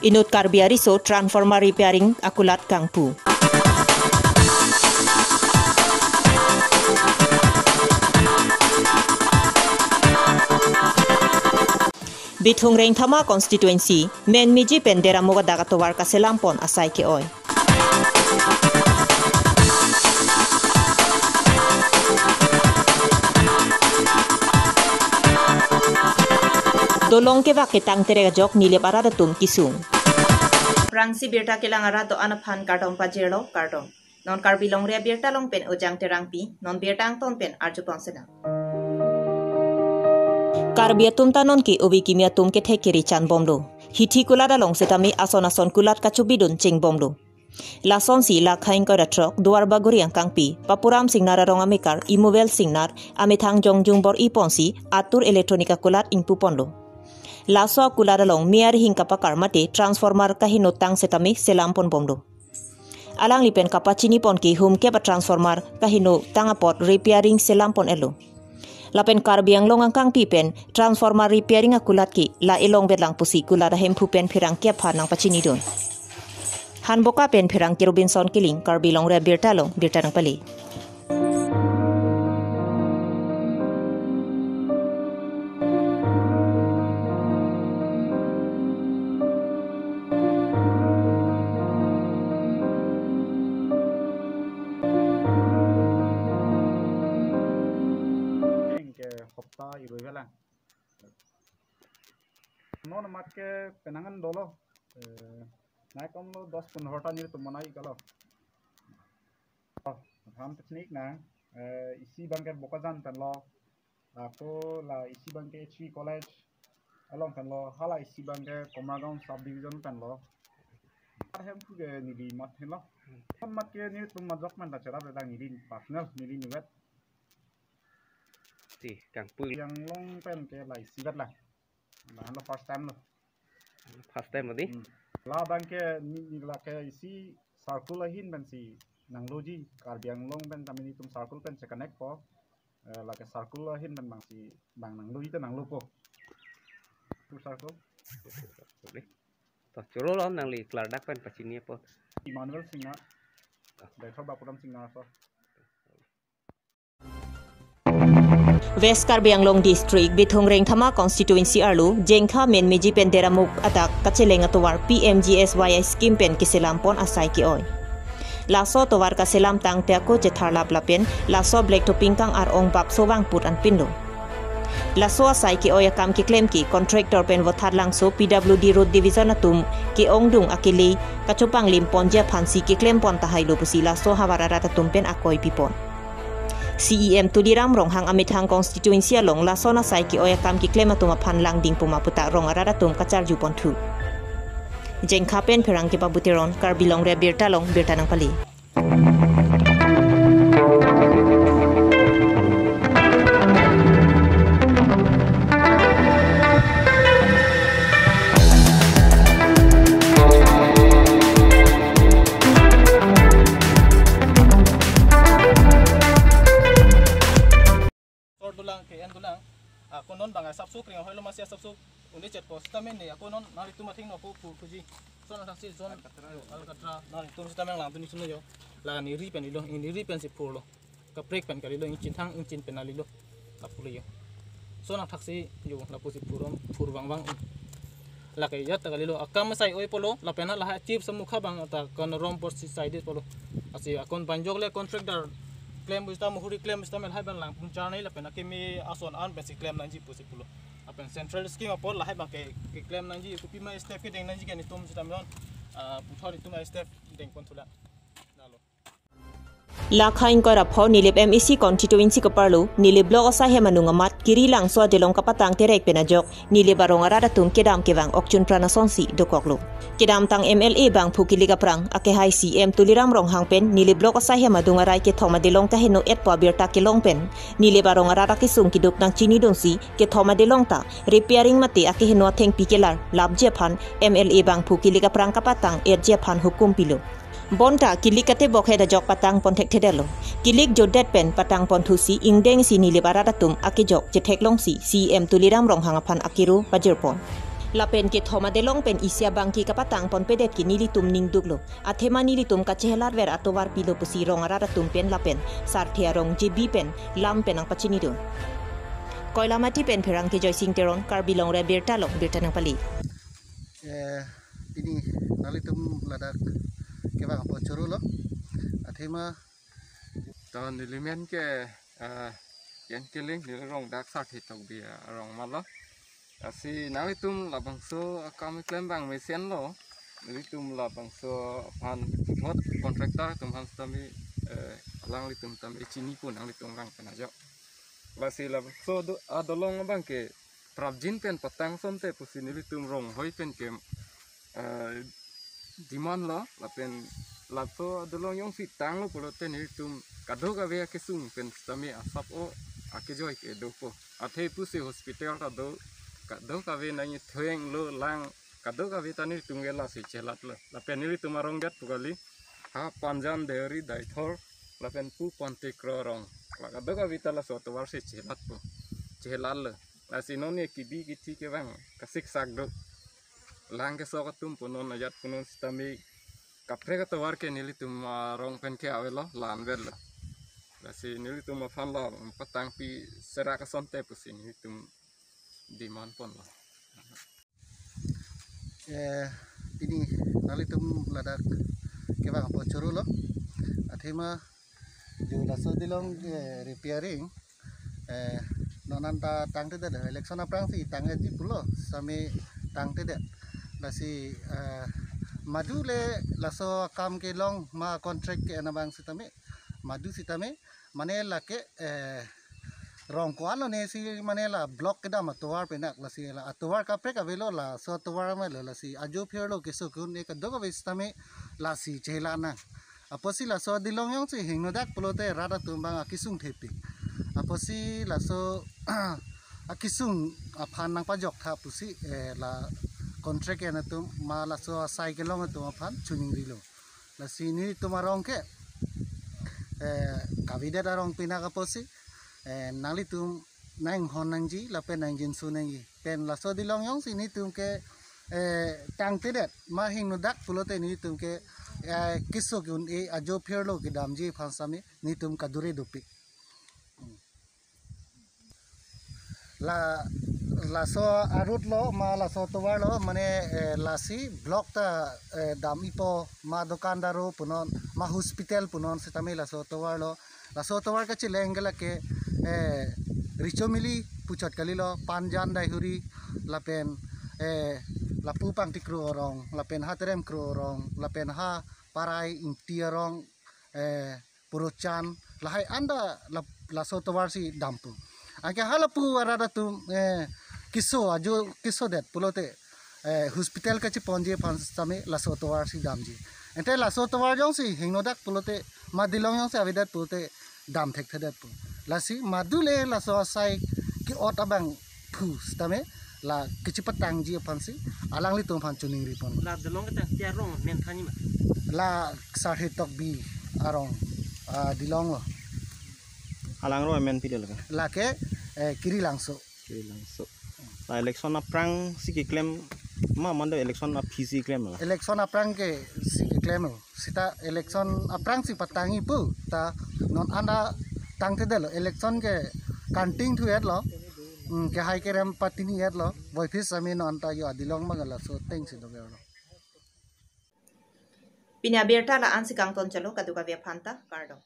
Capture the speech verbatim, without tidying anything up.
Inut Karbi ariso transformer repairing akulat kangpu. Bithung Rengthama constituency, Menmiji pen Deramuk adak atovar kaselam pon asai ke-oi. Dolong kevak ketang terek ajok Nilip arat atum kesung. Aphrangsi birta kelang arat do-an aphan kardom pajirlo, kardom. Non Karbi Longri abirta along pen Ojang Terangpi, non birta angton pen arjupon sena. Karbi atum ta non ke obi kimi atum kethek kiri chan bomlo. Hithi kulat along setame ason ason kulat kachobidun cheng bomlo. Lasonsi la khaing koi ra throk Duarbagori angkangpi, Papuram Singnar arong amekar Imuvel Singnar amethang jongjung bor-i ponsi atur electronic akulat ingpu ponlo. Laso akulat along me arihing kapakar mate transformer kaheno tang setame selam pon bomlo. Alangli pen kapachini pon ke hum kep a transformer kaheno tang apot repairing selam pon elo. Lapen Karbi Anglong angkangpi pen transformer repairing akulat ke la elong vetlang pusi kulat ahemphu pen pherangke aphan nangpachinidun. Hanboka pen pherangke Robinson Killing, Karbi Longri abirta along birta nangpale. Ke hopta irui velang. Non amat ke penangan dolo. Eh, nai komlo dos pondro ta nelitum manai kalo. Oh, ham teknik na, eh, isi abang ke Bokajan penlo. Ako la isi abang ke H V College along penlo, hala isi abang ke Komargaon subdivision penlo. Ahem ku ke neli mat henlo. Mat ke nelitum majok man ta cherap ta neli personal, neli niwet. Si, kangpu. Yang long pen ke la isi vet lang. Lahan lo first time lo. First time lo di? Hmm. La abang ke ni, ni la ke isi circle ahin pensi nangloji, Karbi Anglong pen tame nelitum circle pen che connect po. Eh, la ke circle ahin pen abangsi abang nangloji ta nanglopo. Two circle. Oke. To choro lo nangli klardak pen pachini po. Emmanuel Singnar. Director Bapuram Singnar so. West Karbi Anglong District, Bithung Rengthama Constituency arlo, Jengkha Menmiji pen Deramuk adak kacheleng atovar P M G S Y I scheme pen keselam pon asai ke-oi. Laso atovar kaselam tangte ako chetharlap lapen laso black topping kang-ar ong bapso vangput anpinlo. Laso asai ke-oi akam keklem ke contractor pen Vothatlangso P W D Road Division atum ke-ongdung akele kachopanglim ponji aphansi keklem pon tahailo pusi laso havar arat atum pen akoi pipon. C E M Tuliram Ronghang amethang constituency along lason asai ke-oi akam keklem atum aphan langding puma puta rong arat atum kacharju ponthu. Jengkha pen pherangke Babu Teron, Karbi Longri abirta along birta nangpale. Sor dolang, ke en dolang. Ako non bang asapso kring ahoilo masi asapso. Undi chet po sitame ne ako non nanglitum athengno ako pu puji. Son asaksi son Alcatra, yo, Alcatra nanglitum sitame langdun isun yo. La neri pen ilo, neri pensi phurlo. Kaprek pen kalilo, ingchin thang ingchin pen alilo. Lapu le yo. Son athaksi yo, lapusi phurom, phur vangvang. Lake yat ta kalilo, akam asai oi pulo, lapen lahai chief samukha abang ta kon rom por si side pulo. Asi akon banjok le contractor klem busta, muhuri klem busta, mel hai ban lang pungchar nai lapen akimi ason an pensi klem nangji pusi pulo. Lapen central scheme apor lahai abang ke, keklem nangji, kopi ma step kedeng nangji ke nelitum sitame non, ah, puthot nelitum step dengpon thulang. Nalo. Lakha ingkoi ra pho Nilip M A C constituency keparlo, Nilip block asai hem anung amat, Kirilangso adelong kapatang terek pen ajok, Nilip arong arat atum kedam kevang okchun pran asonsi dokoklo. Kedamtang M L A bangphu kilik aphrang, akehai C M Tuliram Ronghang pen, Nilip block asai hem adung arai kethom adelong kaheno-etpo abirta kelong pen, Nilip arong arat akesung keduk nangchinidunsi, kethom adelong ta, repairing mate akeheno athengpi kelar, lapji aphan, M L A bangphu kilik aphrang kapatang, etji aphan hukum pilo. Bonta kilik katebok het ajok patang pon thekthedetlo. Kilik jodet pen patang ponthusi ingdengsi Nilip arat atum akejok chetheklongsi C E M Tuliram Ronghang aphan akero pajirpon. Lapen kethom adelong pen isi abangke kapatang ponpedet ke nelitum ningduklo. Athema nelitum kachehelatver atovar pilo pusi rong arat atum pen lapen sarthe arong J B pen lam pen nangpachini do. Koilamati pen pherangke Joysing Teron, Karbi Longri Abirta along birta nangpali. Eh, pini nanglitum ladak kevang apot chorolo. Athema ta nelimen ke, eh, Yen Killing, neli rong dak Sarthe Tokbi arong malo. Lasi nanglitum labangso akam keklem abang mesenlo. Nelitum labangso aphan, bot contractor atum aphan tame, eh, alanglitum tame chinipo nanglitum vang pen ajo. Lasi labangso do, adolong abangke prapjin pen patang asonte pusi nelitum ronghoi pen ke, eh, demand lo, lapen laso adolong jongsi tanglo pulote nelitum kadokave akesung pen sitame asap-o akejoi ke dopo. Athe pusi hospital ta do, kadokave nangji thenglo lang, kadokave ta nelitum ke lasi chelatlo. Lapen nelitum arong det pu kali, ha Panjan, Deuri, Deithor, lapen pu Ponti Kro arong, la kadokave ta laso atovar si chelatpo, chelatlo. Lasi non ke kebi kethe kevang kasiksak do. Lang kesok atum punon, ajat punon sitame kaprek atovar ke nelitum arong pen ke avelo, la-an avelo. Lasi nelitum aphan la patangpi serak asonte pusi nelitum demand ponlo. Eh, pini nanglitum ladak kevang apot chorolo. Athema jo laso adolong, eh, repairing, eh, non anta tangtedet, election aphrangsi tangji pulo, sitame tangtedet. Lasi, eh, madu le laso akam kelong ma contract ke-en abang sitame, madu sitame, mane lake, eh, rong ko-an lone si mane la block kedam atovar penak, lasi la atovar kaprek avelo, laso atovar amelo, lasi ajo phirlo, keso ke-un-e kadokave sitame lasi chelanang. Apotsi laso adolong jongsi hingnodak pulote rat atum abang akesung thepik. Apotsi laso akesung aphan nangpajok tha pusi, eh, la contract ke-en atum ma laso asai kelong atum aphan choningrilo. Lasi nelitum arong ke, eh, kavedet arong penak apotsi, eh, nanglitum nanghon nangji lapen nangjinso nangji. Pen laso adolong jongsi nelitum ke, eh, tangtedet ma hingnodak pulote nelitum ke, eh, keso ke-un-e, ajo phirlo kedamji aphan sitame nelitum kadure dopik. La, laso arut lo ma laso atovar lo mane, eh, lasi block ta, eh, dam-ipo ma dokandaro punon ma hospital punon sitame laso atovar lo. Laso atovar kacheleng ke lake, eh, Richomili puchot kalilo, Panjan, Deuri, lapen, eh, lapu Ponti Kro arong, lapen ha Terem Kro arong, lapen ha Parai Ingti arong, eh, Purochan, lahai anta la, laso atovar si dampo. Anke halapu arat atum, eh, keso, ajo kesodet pulote, eh, hospital kacheponji aphan sitame laso atovar si damji. Ante laso atovar jongsi hingnodak pulote, ma adolong jongsi avedet pulote dam thekthedetpo. Lasi madu le laso asai ke-ot abang phu sitame la kachepatangji aphansi alanglitum aphan choningri pon. La adolong ketang tiarong men thanji ma? La Sarthe Tokbi arong, ah, adolong lo. Alang arong amen pilo lake? Lake, eh, Kiri Langso. Kiri Langso. La election aphrangsi keklem ma mane election aphi si klem la? Election aphrang ke si keklem lo. Seta election aphrangsi patangji pu ta non anta tangtedetlo, election ke kanting thu-etlo. Hmm, kehai kerem patini-etlo. Voiphit sitame non anta jo adolong abang laso atengsi doverlo. Pini abirta la-ansi kangton chalo, kadokave aphanta kardom.